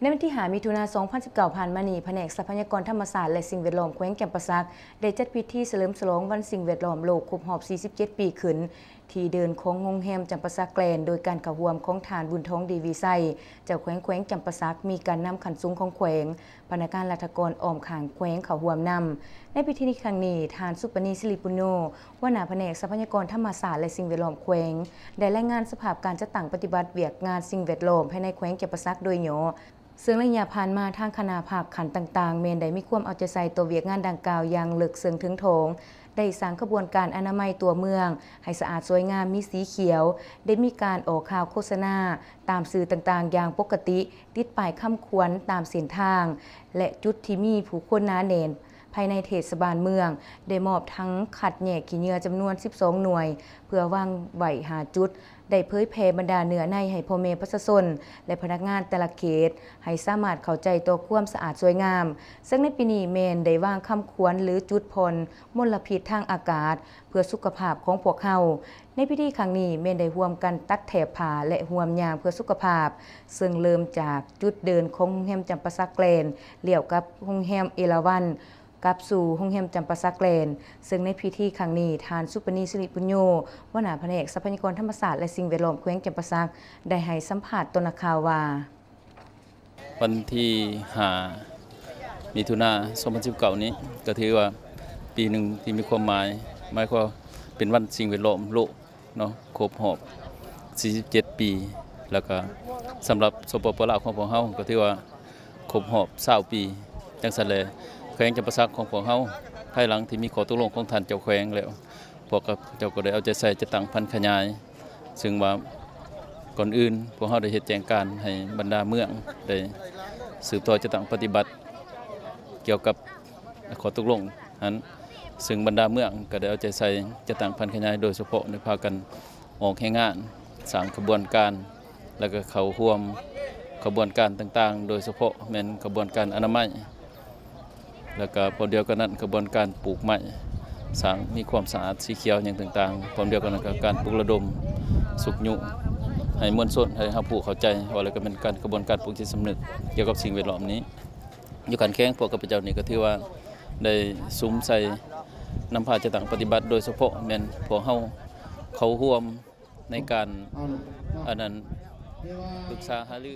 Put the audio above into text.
ໃນວັນທີຫ້າ ມິຖຸນາ ສອງພັນສິບເກົ້າ ຜ່ານມານີ້, ພະແນກຊັບພະຍາກອນທຳມະຊາດ ແລະ ສິ່ງແວດລ້ອມແຂວງຈຳປາສັກ ໄດ້ຈັດພິທີສະເຫຼີມສະຫຼອງວັນສິ່ງແວດລ້ອມໂລກຄົບຮອບ ສີ່ສິບເຈັດ ປີຂຶ້ນ ທີ່ເດີ່ນຂອງໂຮງແຮມຈຳປາສັກແກຣນ ໂດຍການເຂົ້າຮ່ວມຂອງທ່ານ ບຸນທອງ ດີວິໄຊ ເຈົ້າແຂວງແຂວງຈຳປາສັກ, ມີການນຳຂັ້ນສູງຂອງແຂວງ, ພະນັກງານລັດຖະກອນອ້ອມຂ້າງແຂວງເຂົ້າຮ່ວມນຳ. ໃນພິທີໃນຄັ້ງນີ້, ທ່ານ ສຸປະນີ ສິລິປຸນໂຍ ຫົວໜ້າພະແນກຊັບພະຍາກອນທຳມະຊາດ ແລະ ສິ່ງແວດລ້ອມແຂວງ ໄດ້ລາຍງານສະພາບການຈັດຕັ້ງປະຕິບັດວຽກງານສິ່ງແວດລ້ອມພາຍໃນແຂວງຈຳປາສັກໂດຍຫຍໍ້, ເຊິ່ງໄລຍະຜ່ານມາທາງຄະນະພັກຂັ້ນຕ່າງໆ ແມ່ນໄດ້ມີຄວາມເອົາໃຈໃສ່ຕໍ່ວຽກງານດັ່ງກ່າວຢ່າງເລິກເຊິ່ງເຖິງຖອງ, ໄດ້ສ້າງຂະບວນການອະນາໄມຕົວເມືອງໃຫ້ສະອາດສວຍງາມ, ມີສີຂຽວ, ໄດ້ມີການອອກຂ່າວໂຄສະນາຕາມສື່ຕ່າງໆຢ່າງປົກກະຕິ, ຕິດປ້າຍຄຳຂວັນຕາມເສັ້ນທາງ ແລະ ຈຸດທີ່ມີຜູ້ຄົນໜາແໜ້ນ ພາຍໃນເທດສະບານເມືອງ ໄດ້ມອບຖັງຄັດແຍກຂີ້ເຫຍື້ອຈຳນວນສິບສອງໜ່ວຍ ເພື່ອວາງໄວ້ຫ້າຈຸດ, ໄດ້ເຜີຍແຜ່ບັນດາເນື້ອໃນໃຫ້ພໍ່ແມ່ປະຊາຊົນ ແລະ ພະນັກງານແຕ່ລະເຂດ ໃຫ້ສາມາດເຂົ້າໃຈຕໍ່ຄວາມສະອາດສວຍງາມ. ເຊິ່ງໃນປີນີ້ແມ່ນໄດ້ວາງຄຳຂວັນ ຫຼື ຈຸດຜ່ອນມົນລະພິດທາງອາກາດ ເພື່ອສຸຂະພາບຂອງພວກເຮົາ. ໃນພິທີຄັ້ງນີ້ແມ່ນໄດ້ຮ່ວມກັນຕັດແຖບຜ້າ ແລະ ຮ່ວມຍ່າງເພື່ອສຸຂະພາບ, ເຊິ່ງເລີ່ມຈາກຈຸດເດີ່ນຂອງໂຮງແຮມຈຳປາສັກແກຣນ, ລ້ຽວກັບໂຮງແຮມເອລາວັນ, ກັບສູ່ໂຮງແຮມຈຳປາສັກແກຣນ. ເຊິ່ງໃນພິທີຄັ້ງນີ້, ທ່ານ ສຸປະນີ ສິລິປຸນໂຍ ຫົວໜ້າພະແນກຊັບພະຍາກອນທຳມະຊາດ ແລະ ສິ່ງແວດລ້ອມແຂວງຈຳປາສັກ ໄດ້ໃຫ້ສຳພາດຕໍ່ນັກຂ່າວວ່າ, ວັນທີຫ້າ ມິຖຸນາ ສອງພັນສິບເກົ້ານີ້ ກໍຖືວ່າປີໜຶ່ງທີ່ມີຄວາມໝາຍ, ໝາຍຄວາມເປັນວັນສິ່ງແວດລ້ອມໂລກເນາະ ຄົບຮອບ ສີ່ສິບເຈັດ ປີ, ແລ້ວກໍສຳລັບ ສປປ ລາວ ຂອງພວກເຮົາ ກໍຖືວ່າຄົບຮອບ ຊາວ ປີ. ຈັ່ງຊັ້ນແຫຼະ ແຂວງຈຳປາສັກຂອງພວກເຮົາ ພາຍຫຼັງທີ່ມີຂໍ້ຕົກລົງຂອງທ່ານເຈົ້າແຂວງແລ້ວ, ພວກເຂົາເຈົ້າກໍໄດ້ເອົາໃຈໃສ່ຈັດຕັ້ງຜັນຂະຫຍາຍ, ເຊິ່ງວ່າກ່ອນອື່ນພວກເຮົາໄດ້ເຮັດແຈ້ງການໃຫ້ບັນດາເມືອງໄດ້ສືບຕໍ່ຈັດຕັ້ງປະຕິບັດກ່ຽວກັບຂໍ້ຕົກລົງຫັ້ນ, ເຊິ່ງບັນດາເມືອງກໍໄດ້ເອົາໃຈໃສ່ຈັດຕັ້ງຜັນຂະຫຍາຍ, ໂດຍສະເພາະໄດ້ພາກັນອອກແຮງງານ, ສ້າງຂະບວນການ ແລ້ວກໍເຂົ້າຮ່ວມຂະບວນການຕ່າງໆ, ໂດຍສະເພາະແມ່ນຂະບວນການອະນາໄມ. ແລ້ວກໍພ້ອມດຽວກັນນັ້ນ ຂະບວນການປູກໄມ້, ສ້າງມີຄວາມສະອາດ ສີຂຽວຫຍັງຕ່າງໆ, ພ້ອມດຽວກັນນັ້ນກໍການປຸກລະດົມຊຸກຍູ້ໃຫ້ມວນຊົນໄດ້ຮັບຮູ້ເຂົ້າໃຈ, ເວົ້າແລ້ວກໍແມ່ນການ ຂະບວນການປຸກຈິດສຳນຶກກ່ຽວກັບສິ່ງແວດລ້ອມນີ້. ຢູ່ຂັ້ນແຂວງພວກຂ້າພະເຈົ້ານີ້ກໍຖືວ່າໄດ້ສຸມໃສ່ນຳພາຈັດຕັ້ງປະຕິບັດ, ໂດຍສະເພາະແມ່ນພວກເຮົາເຂົ້າຮ່ວມໃນການ ອັນນັ້ນ ປຶກສາຫາລື.